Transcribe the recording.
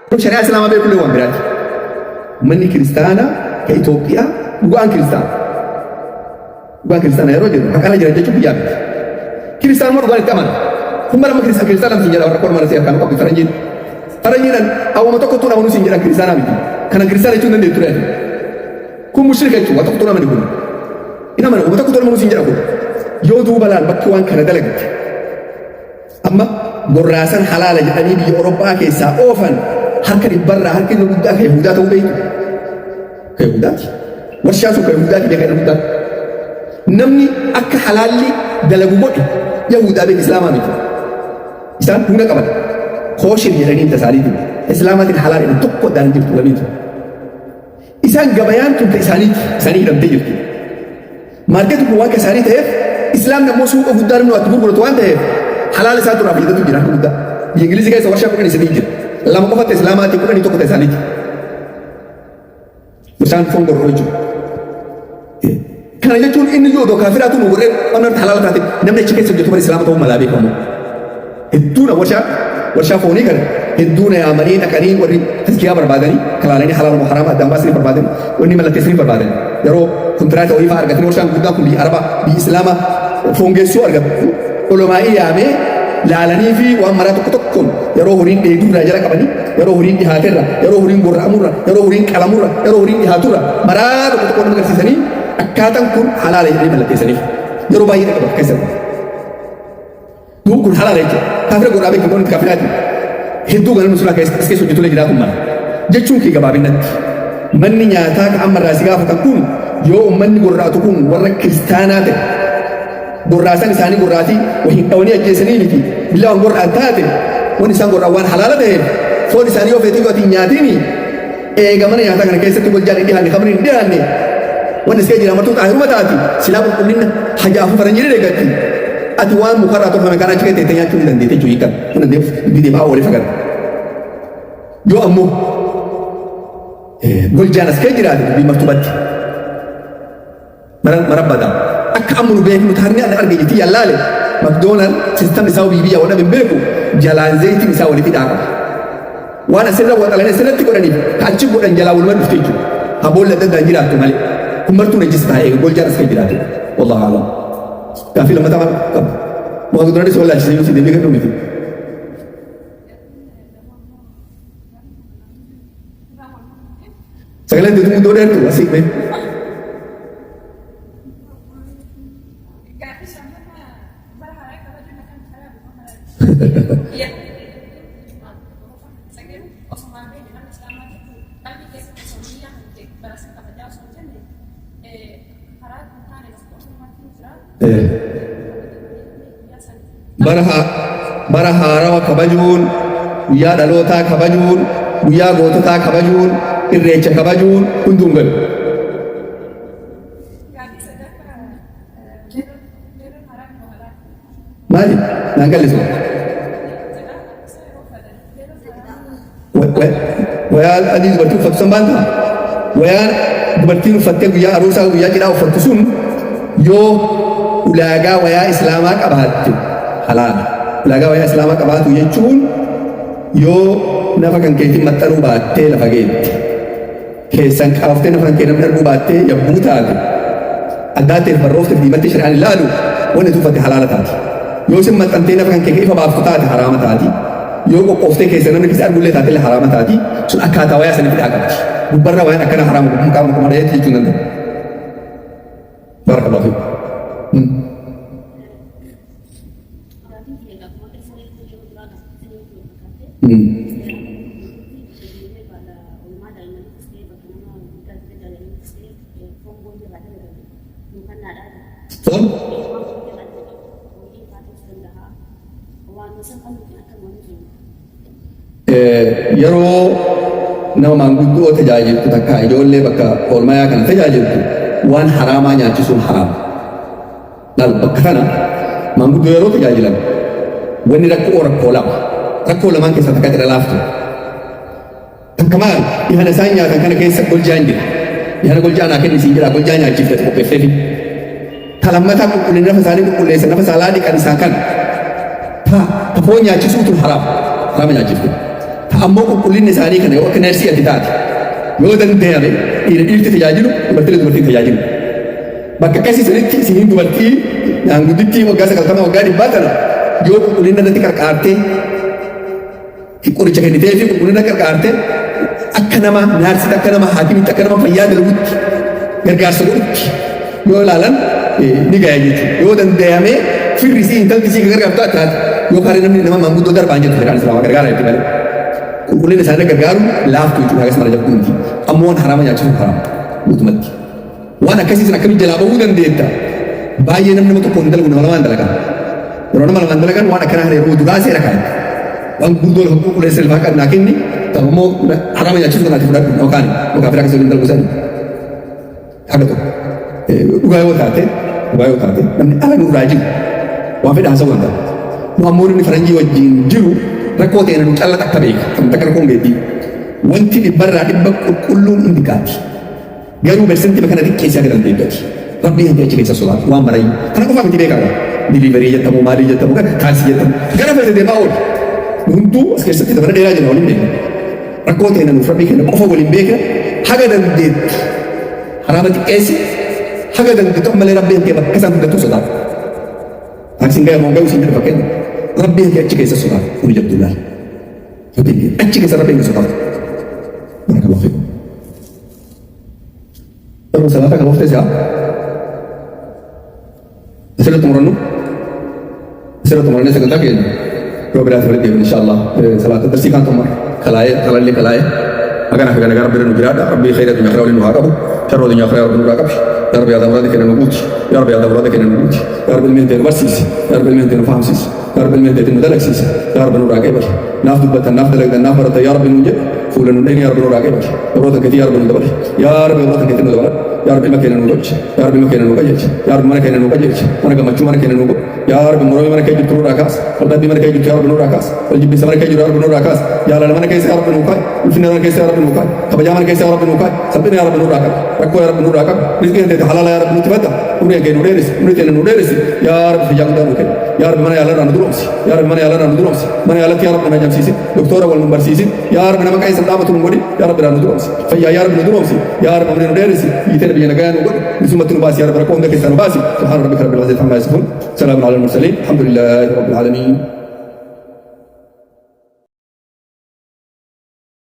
Kun shari'aa Islaamaa beekullee waan biraati. Manni kiristaanaa ka Itoophiyaa dhugaan kiristaana. Dhugaan kiristaana yeroo jennu haqarra jiran jechuun biyyaa miti. Kiristaanummaa dhugaan itti amana. Kun bara amma kiristaana kiristaana miti jedha warra korma rasee harkaan qabdu faranjiin. Faranjiin awwama tokkottuun amanuu siin jedhan kiristaanaa miti. Kana kiristaana jechuun dandeettu ture. Kun mushrika jechuun waa tokkottuun amani kun. Hin amana wama tokkottuun amanuu siin jedha kun. Yoo duuba laal bakki waan kana dalagde. Amma gorraasan halaala jedhanii biyya Oroppaa keessaa oofan harka dhibbarraa harki inni guddaa ka Yahudaa ta'uu beektu. Ka Yahudaati. Warshaan sun ka Yahudaati beeka inni guddaa. Namni akka halaalli dalagu godhe Yahudaa beeka Islaamaa miti. Isaan humna qaban. Kooshir jedhanii inta isaaniitiin. Islaamaatiin halaal jedhan tokko addaan hin jirtu lamiitu. Isaan gabayaan tun ta isaaniiti. Isaanii hidhamtee jirti. Maarkeetiin kun waan ka isaanii ta'eef Islaamni ammoo suuqa guddaa namni waatti gurguratu waan ta'eef halaala isaa duraa fayyadatu jira harka guddaa. Biyya Ingilizii keessa warshaa 13 jira. Lama qofa ta Islaamaati 11 ta isaaniiti. Isaan foon gorra'u jechuudha. Kana jechuun inni iyyuu odoo kaafiraatu nu godhee waan halaala taate namni achi keessa hojjetu bara Islaama ta'uu malaa beekamu. Hedduuna warshaa warshaa foonii kana hedduuna yaamanii dhaqanii warri tazkiyaa barbaadanii kalaalanii halaala moo haraama addaan baasanii barbaadanii wanni mallatteessanii barbaadanii yeroo kontiraata wayii fa'aa argatanii warshaan guddaan kun biyya Arabaa biyya Islaamaa foon geessuu argatu olomaa'ii yaamee laalanii fi waan maraa tokko tokkoon yeroo horiin dheedurraa jala qabanii yeroo horiin dhihaaterra yeroo horiin gorra'amurra yeroo horiin qalamurra yeroo horiin dhihaaturra maraa tokko tokkoon nama agarsiisanii akkaataan kun halaala jedhanii mallatteessaniif yeroo baay'ee dhaqa bakka keessatti. Duub kun halaala jechuudha. Kaafira godhaa beekan kun kaafiraati. Hedduu ganamni sunaa keessa as keessa hojjetulee jiraatu mala. Jechuun kee gabaabinnatti. Manni nyaataa ka amma irraa si gaafatan kun yoo ummanni gorra'atu kun warra kiristaanaa ta'e gorraasan isaanii gorraatii wahiin dhawanii ajjeesanii miti billaa waan gorra'an taate waan isaan gorra'an waan halaala ta'eef foon isaanii yoo feete yoo ati hin nyaatini Eega mana nyaataa kana keessatti goljaan hin dhihaanne, khamriin hin dhihaanne, wanni as keessa jira martuu xaahiruma taati, silaa qulqullinna hajaafuu faranjiin eeggatti. Ati waan mukarraa tolfame kana achi keessa teettee nyaachuu ni dandeette jechuudha hiikan. Kun dandeef dubbii deemaa walii fakkaata. Yoo ammoo goljaan as keessa jiraate dubbii martuu baddi. Marabbata. Akka amma nu beeknu taarni ana arge jetti yallaale. McDonald system isaa biyya biyya wadhame hin beeku jalaan zayitiin isaa walitti hidhaa qaba. Waan asirra waxalanii asirratti godhaniif ka achi godhan jalaa waluma dhufte jechuudha. Ha boolla adda addaan jiraattu malee. Kun martuu najjisa taa'ee eega goljaan as kan jiraate. Wallahu a'lam. Gaaffii lammataa maal qaba? McDonald's wallaalchisee yoo si deebii kennu miti. Sagaleen teetu guddoo dheertu asii mee. Bara haarawa kabajuun, guyyaa dhalootaa kabajuun, guyyaa goototaa kabajuun, irreecha kabajuun hunduu hin galu. Maali? Naan galle sun. Wayaa adii dubartii uffattu san baanta? Wayaan dubartiin uffattee guyyaa aruusaa guyyaa cidhaa uffattu sun yoo ulaagaa wayaa islaamaa qabaatte halaala. Ulaagaa wayaa islaamaa qabaatu jechuun yoo nafa kan keetiin maxxanuu baattee lafa geette. Keessan qaaftee nafa kan kee namni arguu baattee yabbuu taate addaatteef barroofteef diimattee shari'aan hin laalu wanni ati uffatte halaala taati. Yoo isin maxxantee nafa kan kee ifa baaftu taate haraama taati. Yoo qoqqooftee keessa namni keessa argullee taate illee haraama taati. Sun akkaataa wayaa sanitti hidhaa qabdi. Gubbarraa wayaan akkana haraama gubbaan qaama kuma dhayeetti jechuu hin danda'u. Barakallahu fiikum. Foon yeroo nama maanguddoo tajaajiltu takka ijoollee bakka oolmayaa kana tajaajiltu waan haraamaa nyaachisuun haraama. Laal bakka kana maanguddoo yeroo tajaajilan wanni rakkoo rakkoo lama. Rakkoo lamaan keessaa takka irra laaftu. Takka maal dhihana isaan nyaatan kana keessa goljaan jira. Dhihana goljaa naa kenni siin jedha goljaa nyaachifte qopheefteefi. Ta lammataa qulqullina nafa isaanii qulqulleessa nafa saalaa dhiqan isaan kana. Ta ta foon nyaachisuu tun haraam. Haraama nyaachifte. Ammoo qulqullinni isaanii kana yoo akka neersii ati taate yoo danda'ame dhiira dhiirti tajaajilu, dubartii dubartiin tajaajilu. Bakka akkasii sanitti isiin dubartii maanguddittii waggaa 90, waggaa 100 tana yoo qulqullina irratti qarqaartee, qoricha kennitee fi qulqullina qarqaarte, akka nama naarsitti, akka nama haakimitti, akka nama fayyaa dalagutti gargaarsa godhutti yoo ilaalan ni gaya jechuudha. Yoo danda'ame firri isii, intalti isii gargaartu taate, yoo kaaree namni nama maanguddoo darbaan jettu shari'aan islaamaa gargaara jechuudha malee. Qulqullina isaanii gargaaru laaftu jechuudha, hagas mara jabduu miti. Ammoo waan haraama nyaachisuun haraama guutumatti. Waan akkasii sana akkamitti jalaa bahuu dandeetta? Baay'ee namni nama tokkoon dalagu, nama lamaan dalagan. Yeroo nama lamaan dalagan waan akkanaa kana yeroo duraa seera kaa'e. Waan gurguddoo lafa qulqulleessa lafaa qabnaa kenni, ta'ammoo haraama nyaachisuu kanaati fudhadhu yookaan yookaan firaa keessa waliin dalagu sani. Haga tokko. Dhugaa yoo taate namni ala nurraa jiru waan fedha haasa'uu danda'a. Nu ammoo namni faranjii wajjin jiru rakkoo ta'e nu calla takka beeka. Kan takka rakkoon geettii. Wanti 100% qulqulluun inni kaati. Garuu persentii kana xiqqeessee akka dandeettati. Rabbiin hanti achi keessa sodaatu waan marayyuu. Kana qofaa miti beekaa. Delivery jettamu, maalii jettamu, taaksii jettamu. Gara fedhe deemaa oolu. Hunduu as keessatti dabara dheeraa jira, waliin beekna. Rakkoo ta'e nuuf Rabbii keenya qofa waliin beekna. Haga dandeettu haraama xiqqeessi, haga dandeettu ammallee Rabbiin kee bakka isaan hundattuu sodaatu. Taaksiin gaya moo gayu siin jedhu fakkeenya. Rabbiin kee achi keessa sodaatu. Kuni jabduu laala. Rabbiin kee achi keessa Rabbiin kee sodaatu. Barakallahu fiikum. Yeroo salaata kan oofte si'a. Asirratti murannu. Asirratti murannee sagantaa keenya yeroo biraatti walitti deebina insha Allah. Salaata darsii kaan xumura. Kalaayee kalallee kalaayee. Agana fi gana Rabbi nu jiraadha. Rabbi khayra dunya akhira waliin nu haa qabu. Sharroo dunya akhira Rabbi nurraa qabi. Yaa Rabbi, yaada muraada keenya nu guuti. Yaa Rabbi, yaada muraada keenya nu guuti. Yaa Rabbi, ilmi nu barsiisi. Yaa Rabbi, ilmi nu fahamsiisi. Yaa Rabbi, ilmi nu dalagsiisi. Yaa Rabbi, nurraa qeebali. Naaf dubbattan, naaf dalagdan, naaf baratan yaa Rabbi nuun jedhe. Fuula nu dhayni, yaa Rabbi, nurraa qeebali. Warroota keetii yaa Rabbi nu dabali. Yaa Rabbi, warroota keetii nu dabala. Yaa Rabbi, ilma keenya nu tolchi. Yaa Rabbi, ilma keenya nu qajeelchi. Yaa Rabbi, mana keenya nu qajeelchi. Mana gammachuu mana keenya nu godhi. Yaa Rabbi, moromii mana kee jirtu nurraa kaas. Waldhabbii mana kee jirtu yaa Rabbi nurraa kaas. Wal jibbinsa mana kee jiru yaa Rabbi nurraa kaas. Jaalala mana keessa yaa Rabbi nuu kaa'i. Ulfina mana keessa yaa Rabbi nuu kaa'i. Kabajaa mana keessa yaa Rabbi nuu kaa'i. Salphina yaa Rabbi nurraa qabi. Rakkoo yaa Rabbi nurraa qabi. Rizqii keenya halaala yaa Rabbi nutti fadda. Umrii keenya nu dheerisi. Umrii keenya nu dheerisi. Yaa Rabbi, fayyaa guddaa nuu kenni. Yaa Rabbi, mana yaalarraa nu duroomsi. Yaa Rabbi, mana yaalarraa nu duroomsi. Mana yaalatti yaa Rabbi nu ajamsiisi. Doktora wal nu barsiisi. Yaa Rabbi, nama qeessa dhaabatu nu godhi. Yaa Rabbi, nu duroomsi. Fayyaa yaa Rabbi nu duroomsi. Yaa Rabbi, umrii nu dheerisi. Biyya biyya nagaa nu godhi. Bilisummaatti nu baasi yaa Rabbi, rakkoo hunda keessaa nu baasi. Subhaana rabbika rabbil izzati amma yasifuun. Salaamun ala al-mursaliin. Alhamdulillahi rabbil aalamiin.